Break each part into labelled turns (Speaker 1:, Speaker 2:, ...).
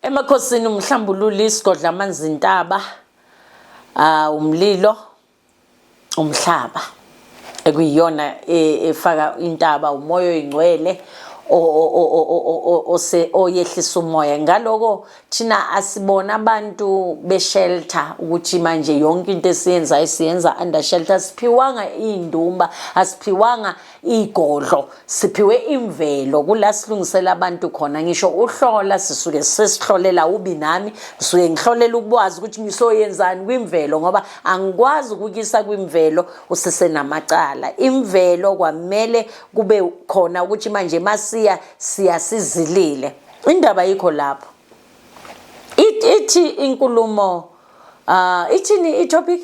Speaker 1: Emakhosini umhlambululi isigodla amanzi intaba umlilo umhlaba ekuyiyona efaka intaba umoya oyingcwele ose oyehlisa umoya. Ngaloko thina asibona abantu beshelter ukuthi manje yonke into esiyenzayo siyenza under shelter. Siphiwanga iy'ndumba, asiphiwanga igodlo, siphiwe imvelo kula silungisela abantu khona. Ngisho uhlola sisuke sesihlolela ubi, nami ngisuke ngihlolela ukwazi ukuthi ngisoyenzani kwimvelo, ngoba angikwazi ukukisa kwimvelo usesenamacala. Imvelo kwamele kube khona ukuthi manje masiya siyasizilile. Indaba yikho lapho ithi inkulumo, ithini i-topic?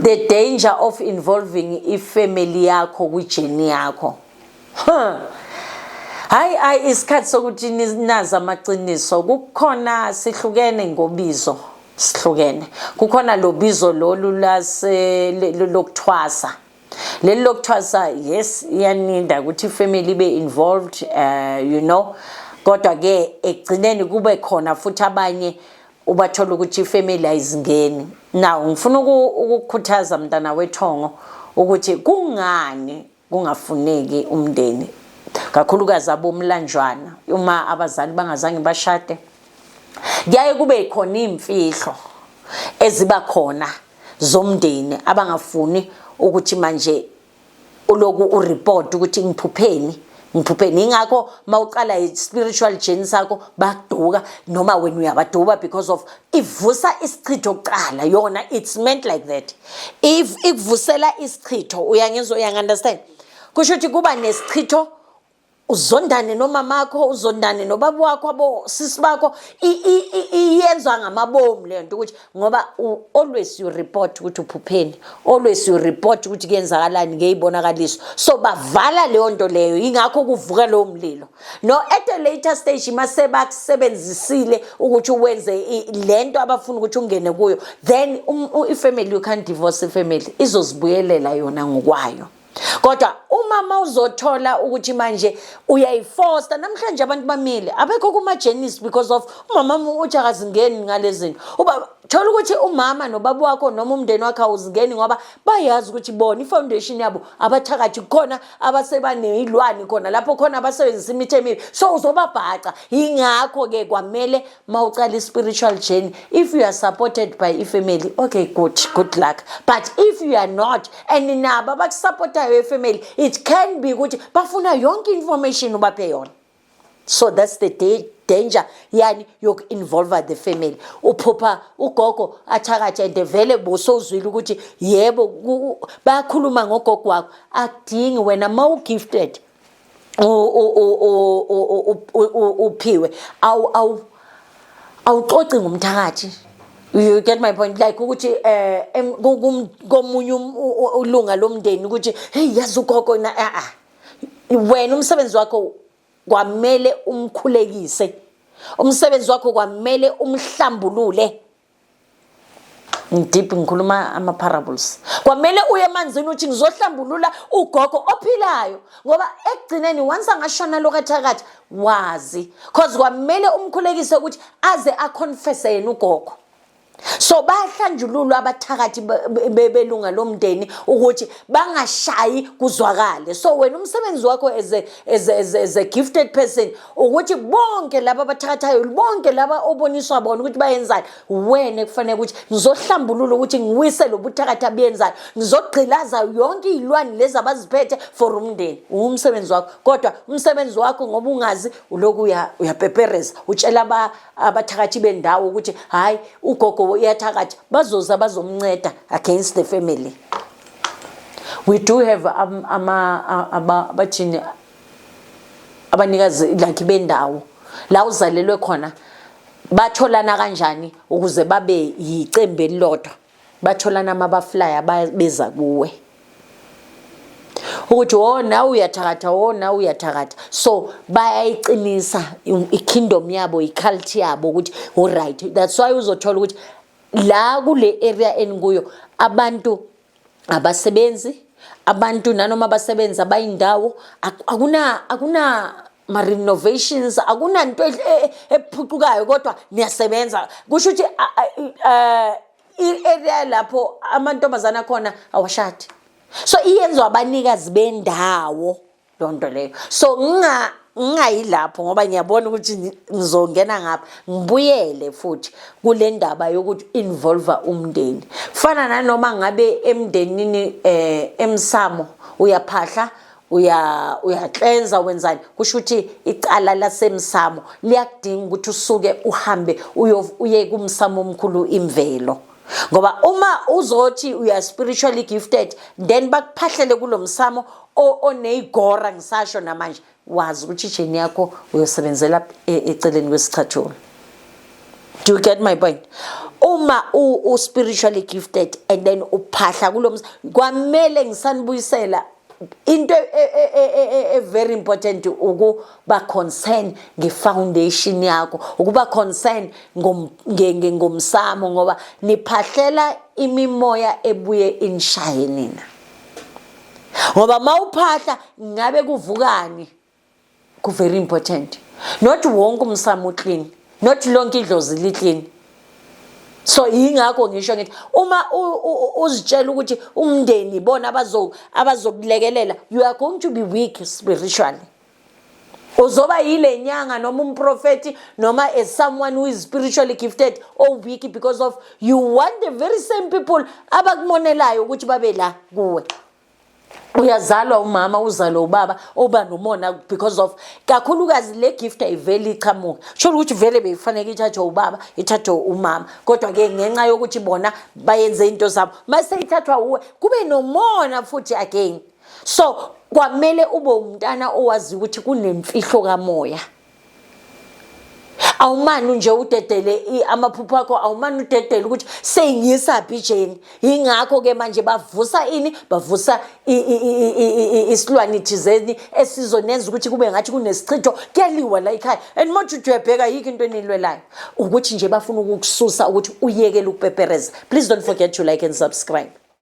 Speaker 1: The danger of involving ifamily yakho kwi-journey yakho. Hayi hayi, isikhathi sokuthi nazi amaqiniso. Kukhona sihlukene ngobizo, sihlukene. Kukhona lo bizo lolu lase lokuthwasa, leli lokuthwasa, yes, iyaninda ukuthi ifamily ibe involved, kodwa ke ekugcineni kube khona futhi abanye ubathola ukuthi ifamily ayizingeni. Now ngifuna ukukukhuthaza, mntana wethongo, ukuthi kungani kungafuneki umndeni, kakhulukazi abomlanjwana, uma abazali bangazange bashade. Kuyaye kube khona iy'mfihlo eziba khona zomndeni abangafuni ukuthi manje uloku ureport ukuthi ngiphupheni, ngiphupheni. Ingakho mawuqala i-spiritual journey sakho bakuduka, noma wena uyabaduba, because of ivusa isichitho kuqala yona. It's meant like that, if ikuvusela isichitho. Uyangizwa? Uyangi-understand? Kusho ukuthi kuba nesichitho, uzondane nomamakho, uzondane nobaba wakho, abo sisi bakho. Iyenzwa ngamabomu le nto ukuthi ngoba always you report ukuthi uphupheni, always you report ukuthi kuyenzakalani ngeyibonakaliso. So bavala leyo nto leyo, ingakho kuvuka lowo mlilo. No, at a later stage mase bakusebenzisile ukuthi wenze lento abafuna ukuthi ungene kuyo, then ifamily, you can't divorce ifamily, izozibuyelela yona ngokwayo. Kodwa umama uzothola ukuthi manje uyayifosta. Namhlanje abantu bamile, abekho kuma-journeys because of umama uthi akazingeni ngale zinto. Uba thola ukuthi umama nobaba wakho noma umndeni wakho awuzingeni ngoba bayazi ukuthi bona i-foundation yabo abathakathi, khona abasebaneyilwane khona lapho, khona abasebenzisa imithi emibi, so uzobabhaca. Yingakho-ke kwamele mawucala i-spiritual journey, if you are supported by ifamily, okay, good, good luck. But if you are not, and nabo abakusupportayo efamily, it can be ukuthi bafuna yonke information ubaphe yona. So that's the danger yani yoku-involve the family. Uphupha ugogo athakathe and vele bosowuzwile ukuthi yebo, bayakhuluma ngogogo wakho. Akudingi wena ma u-gifted, uphiwe, awu awuxoxi ngumthakathi. You get my point? Like ukuthi komunye ulunga lomndeni ukuthi hey, yazi ugogo na. Ah ah, wena umsebenzi wakho kwamele umkhulekise, umsebenzi wakho kwamele umhlambulule. Ngideep, ngikhuluma ama-parables. Kwamele uye emanzini uthi ngizohlambulula ugogo ophilayo, ngoba ekugcineni once angashona lokathakathi wazi, cause kwamele umkhulekise ukuthi aze aconfesse yena ugogo. So bayahlanjululwa abathakathi belunga lomndeni ukuthi bangashayi kuzwakale. So wena umsebenzi wakho as a gifted person ukuthi bonke laba abathakathayo, bonke laba oboniswa bona ukuthi bayenzani, wena kufanele ukuthi ngizohlambulula ukuthi ngiwise lo buthakathi abuyenzayo, ngizogqilaza yonke iy'lwane lezi abaziphethe for umndeni. Umsebenzi wakho. Kodwa umsebenzi wakho, ngoba ungazi, uloku uyapepereza, utshela abathakathi bendawo ukuthi hhayi, ugogo uyathakatha, bazoza bazomnceda against the family. We do have ama abathini, abanikazi like bendawo la uzalelwe khona. Batholana kanjani ukuze babe yicembu elilodwa? Batholana uma baflya beza kuwe ukuthi wo nawe uyathakatha, wo nawe uyathakatha. So bayayiqinisa i-kingdom yabo, i-cult yabo, ukuthi alright. That's why uzothola ukuthi la kule area enikuyo abantu abasebenzi, abantu nanoma abasebenzi abayindawo, akuna Ma renovations, akunanto ephucukayo, kodwa niyasebenza. Kusho ukuthi i-area lapho amantombazane akhona awashadi, so iyenzwa abanikazi bendawo loo nto leyo. So ngingayi lapho ngoba ngiyabona ukuthi ngizongena ngapha, ngibuyele futhi kule ndaba yokuthi involve umndeni. Fana nanoma ngabe emndenini, emsamo, uyaphahla, uyaklenza, wenzani, kusho ukuthi icala lasemsamo liyakudinga ukuthi usuke uhambe uye kumsamo omkhulu, imvelo, ngoba uma uzothi uya spiritually gifted, then bakuphahlele kulo msamo oneyigora. Ngisasho namanje, wazi ukuthi i-journey yakho uyosebenzela eceleni kwesicathulo. Do you get my point? Uma u spiritually gifted and then uphahla kulo, kwamele ngisanibuyisela into e very important, ukuba concern ngefoundation yakho, ukuba concern ngomsamo, ngoba niphahlela imimoya ebuye inishaye nina, ngoba mawuphahla ngabe kuvukani. Ku very important. Not wonke umsamo clean, not lonke idlozi li clean. So yingakho ngisho ngithi uma uzitshela ukuthi umndeni bona abazokulekelela, you are going to be weak spiritually. Uzoba yile nyanga noma umprofeti noma as someone who is spiritually gifted or weak, because of you want the very same people abakumonelayo ukuthi babe la kuwe. Uyazalwa umama, uzalwa ubaba, oba nomona because of kakhulukazi le gift ayiveli ichamuka. Sho ukuthi vele beyifanele ithathwe ubaba, ithathwe umama, kodwa ke ngenxa yokuthi bona bayenze into zabo, mase ithathwa uwe, kube nomona futhi again. So kwamele ube umntana owazi ukuthi kunemfihlo kamoya. Awumani nje udedele amaphupho akho, awumani udedele ukuthi sengiyisaphi i-journey. Yingakho ke manje bavusa ini, bavusa isilwane thizeni esizonenza ukuthi kube ngathi kunesichitho, kuyaliwa la ekhaya, and manje uthi uyabheka, yikho into enilwelayo, ukuthi nje bafuna ukukususa ukuthi uyekele ukupepereza. Please don't forget to like and subscribe.